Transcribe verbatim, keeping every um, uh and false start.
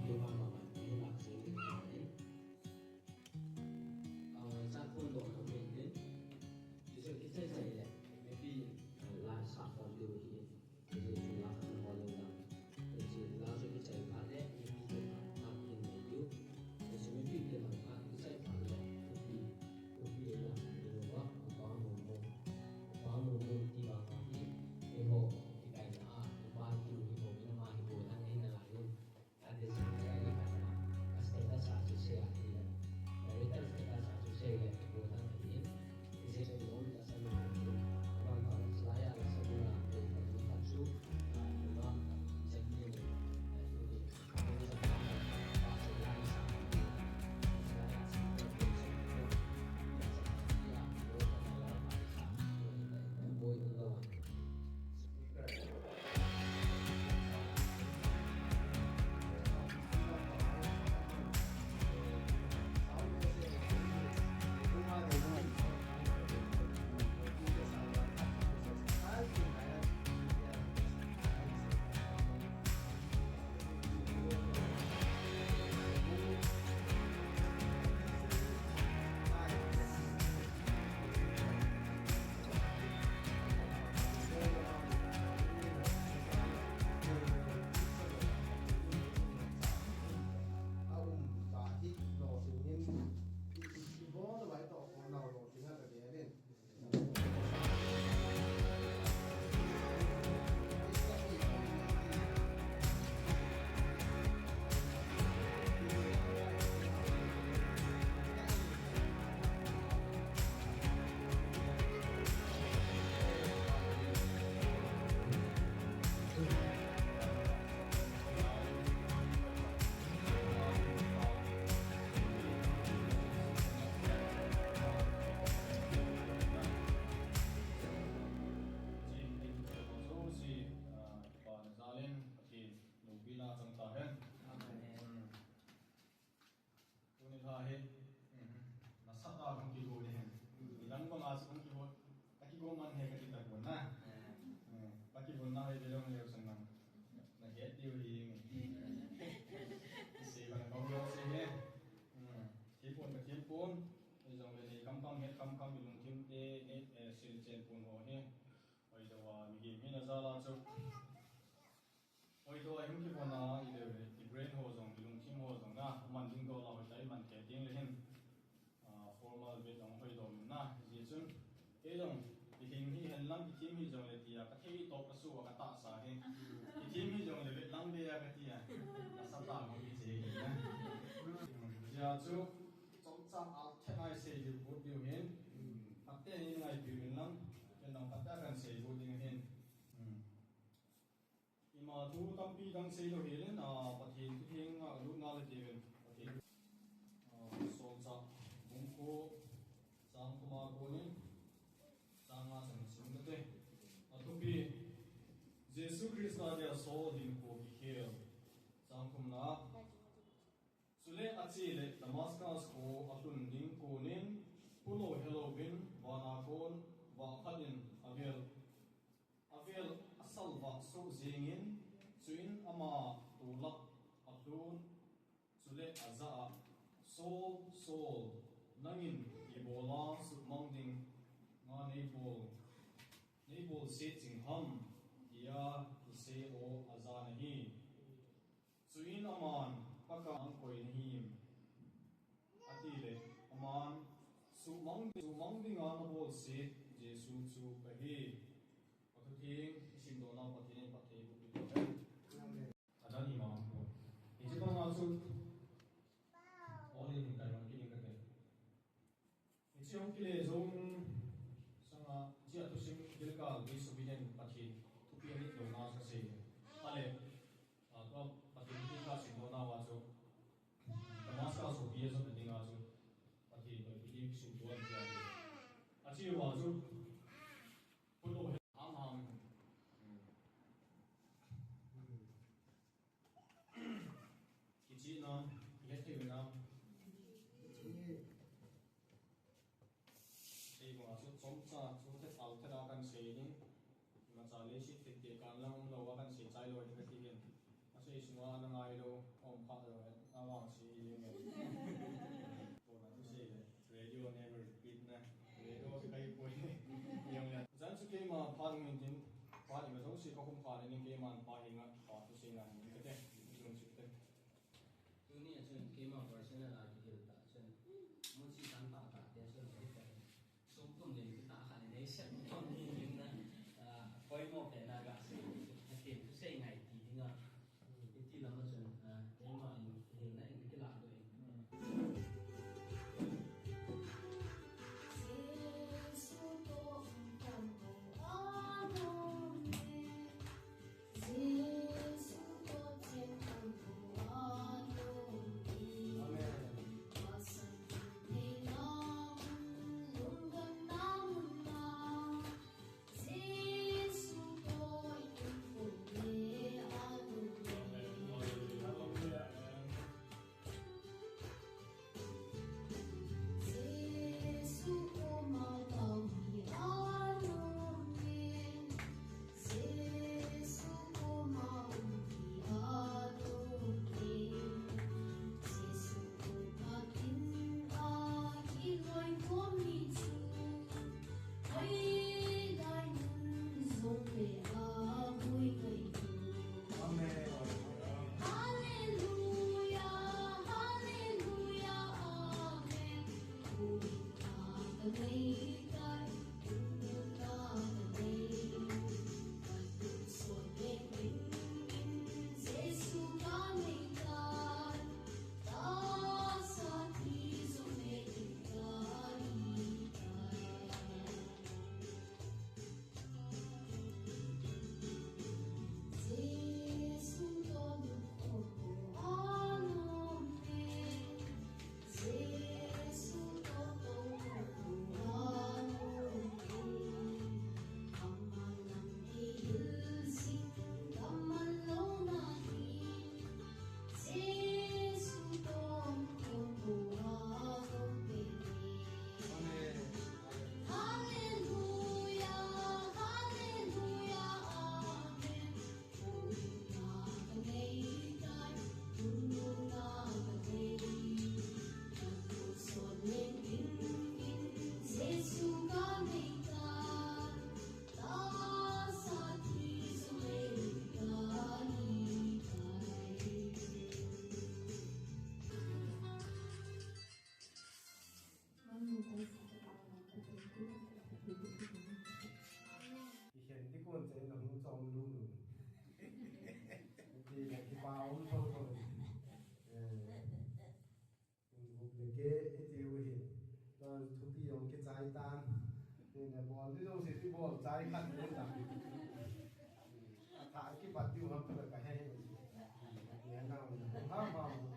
Tupa mama, ni lak sing ni ni. Ah, chat phone do na min din. Isu kichai chai le, maybe, ah, la sa phone do hi. Isu isu la kan ho lo la. Isu la su kichai pha le, maybe ke pha, pha ni ni do. Isu maybe ke la pha kichai pha le, maybe, maybe la ni wa, pa mo mo. Pa mo mo ti ba ka hi. Ni ho, kikai na, pa ti ni ho, ni ma hi ho, na ni na la ni. Tuni lha hi, mhm, nasatah a hung kigo ding ahi. Nidang banga chu hung kigo, ka kigo man ahi kati tapon na. Eh, ka kigo na hi belong leu sang na. Na het diu hi. Sei bang bang lo sei hi. Hmm. Thempon ka thempon. Hijongle nei kam kam het kam kam, mi lungthim te, nei, eh, sil chen pon ho hi. Hoidoh a mihem hina jal a chu. Hoidoh a hung kivon a, i le, i brain ho jong, i lungthim ho jong na, man ding doh la hoitah a i man thei ding le hin, ah, formal vet jong hoidoh um na, hijeh chun, kei jong, i hing hi hen lang, i them hi jongle tia, ka thei toh ka su a ka tahsa hi. I them hi jongle vet lang be a ka tia, ka sa tah mo hi che hi na. Hijeh chun, chomcha a thei ngai sei diu, kut diu hin, phaten i ngaipi uvin lang, ken jong phaten kan sei kut ding hin. Hmm. Ima thu tampi dang sei lou hel in, ah, Pathen thu theng a lut ngal le ti ven. Pathen, ah, Solchah bung ko chang thum a kon in chang nga chan sim kate. Athupi, Jesu Christa dia Saul hinkho kikhel. Chang thum na. Chule ache le Damascus kho alhun ding kon in, phulou helouvin, vana kon vah khat in avel, avel asalvah soh jeng in, chuin ama tolap alhun, chule ajah a, Saul, Saul, nangin ibola suhmang dinga neibol, neibol set jing ham, tia kisei u ajan ahi. Chuin aman, Pakai, nang koi nahim? Ati le, aman, suhmang, suhmang dinga nabol set Jesu chu kahi. Athu theng, isim doh nau Pathen in phatthei boh peh hen. Amen. Adan ima um pon. Hiche banga chu, all in kai mang kit ding kate. Hiche hung kile jou sanga, hiche a thusim Gilgal Disobedient Pathen thupi ahin douna kasei. Ale, a, tua Pathen thu kasim douna uva chu, Damascus khopi a jot na dinga chu, Pathen toh ipi ti kisim thou ham tia. Ache uva chu, phulou he ham ham. Kichihna, ihet thei uvem? Sei banga chu chomcha, chu te pau te da kan sei ding. Imacha leiset thil tekah lang umlou a kan sei chai lou ding kati hin. A Sei sunga na ngai lou, om kha lou, na vang si i leng e. Ko na tu sei le, radio never repeat na. Radio si kai poi. Yang le. Jan su keima pha min tin, pha ni ma so si ka kum kha le ning keima pha hi nga, pha tu sei na ni ka te, tu si te. Tuni a chun keima personal a kihil ta chun. Mun si tan ta ta te chun. Sum tum le kita kha le nei sem tum ni lim na, ah, poimo pen na ga sei, a ken tu sei ngai ti ding a. Iti lam a chun, ah, keima in, in na in kila do in. Jesu to kan ko ano me. Jesu to chen kan ko ano me. Amen. Pasan nei na mun, lung kan na mun na. Amen. Hallelujah, hallelujah, amen. Hallelujah, hallelujah, amen. Ikhen ti kon che na hung chom lu lu. Ti na ki pa um thong thong. Eh. Gup le ke iti u hi. Ton thupi jong kichai tan. Ti na bol ni jong si ti bol chai khat ni ta. Tha kipat diu ham ka he. Ni na ha ha.